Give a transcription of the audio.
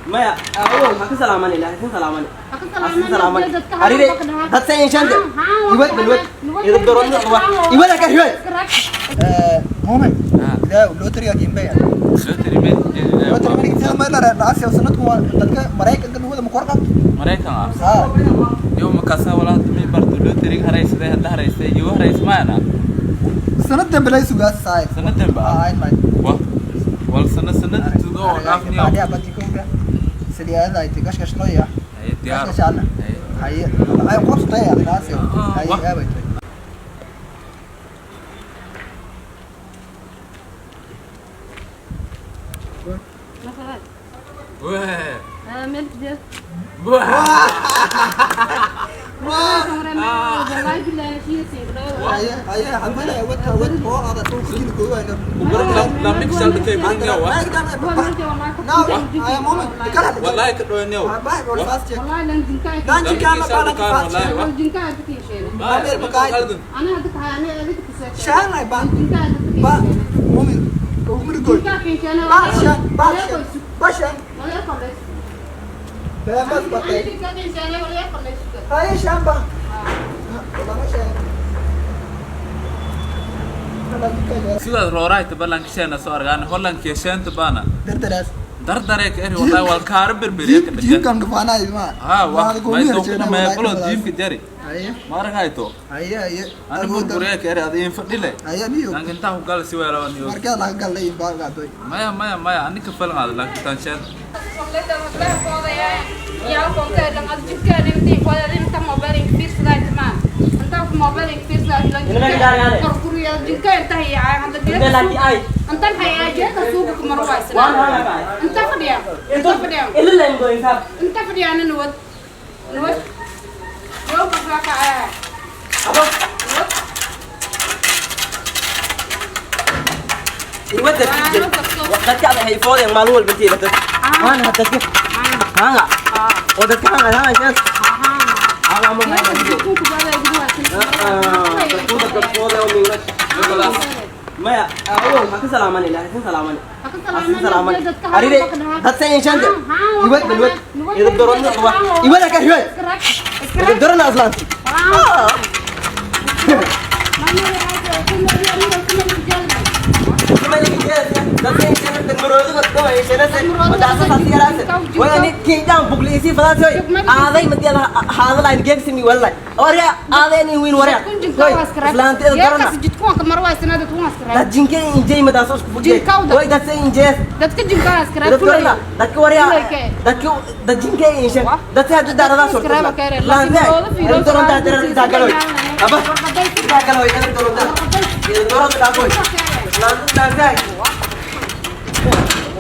Maya, awow ha ka salaaman, ilaahay ka salaaman. Salaamani arire dadsa inshante iwad balwad idab doronno wa iwada ka riwad. Moment. Ilaa loteriga kimbaya. Lottery meel. Lottery meel inta ma la raacay sanadku waa dadka Mareykanka luwada ma kor qabto. Maraykan ah. Ha. Yow makaasa walaa mi barto lottery haraysaday hadda haraysay iyo harays maana. Sanad dambe lay sugaa saay. Sanad dambe ah? Ay may. Wah. Wal sanad sanad tudo oo dhaafniyo. Baadiya bati ko sidii aad ay gash gash loo yaa. Ay diyaar. Gash gash haye ay qabsatay aad raacay. Haye aabay. Wah. Meel jeed. Wah. Haye haye hadana wata wata oo aad tuu kii ko waa. Lamik sal kay bringa wa. No, ay moment. Kala. Wallahi ka dhoyniyo. Bye, bro, fast check. Lamik sal ka wallahi wa. Shan ay ba. Ba. Moment. Umri goy. Ba shan, ba shan. Ba shan. Bas batay. Haye shan ba. Wala shan. Sidaas rooraayta ballanka sheena soo argaan Hollandka sheenta baana. Dardaraas. Dardare ka eri wallahi wal kaar berberiya ka dhagan. Jiibkan dhufaanay ma. Ha wa ma doqna ma qolo jiibka jari. Haye. Ma aragayto. Haye haye. Ani burburiya ka eri ad in fadhile. Haye niyo. Lanka inta ku gal si weelo niyo. Markaa laga galay in baa gaadhay. Maya maya maya ani ka falan aad lanka tan sheen. Dadka hay foodeen maalin walba intii dad haan dadka haan oo dadka haan haan shees haan ma maya, awow ha ka salaaman, ilaahay ka salaaman. Salaamani arire dadsa inshante iwad balwad idab doronno wa iwada ka riwad idab dorona aslanti.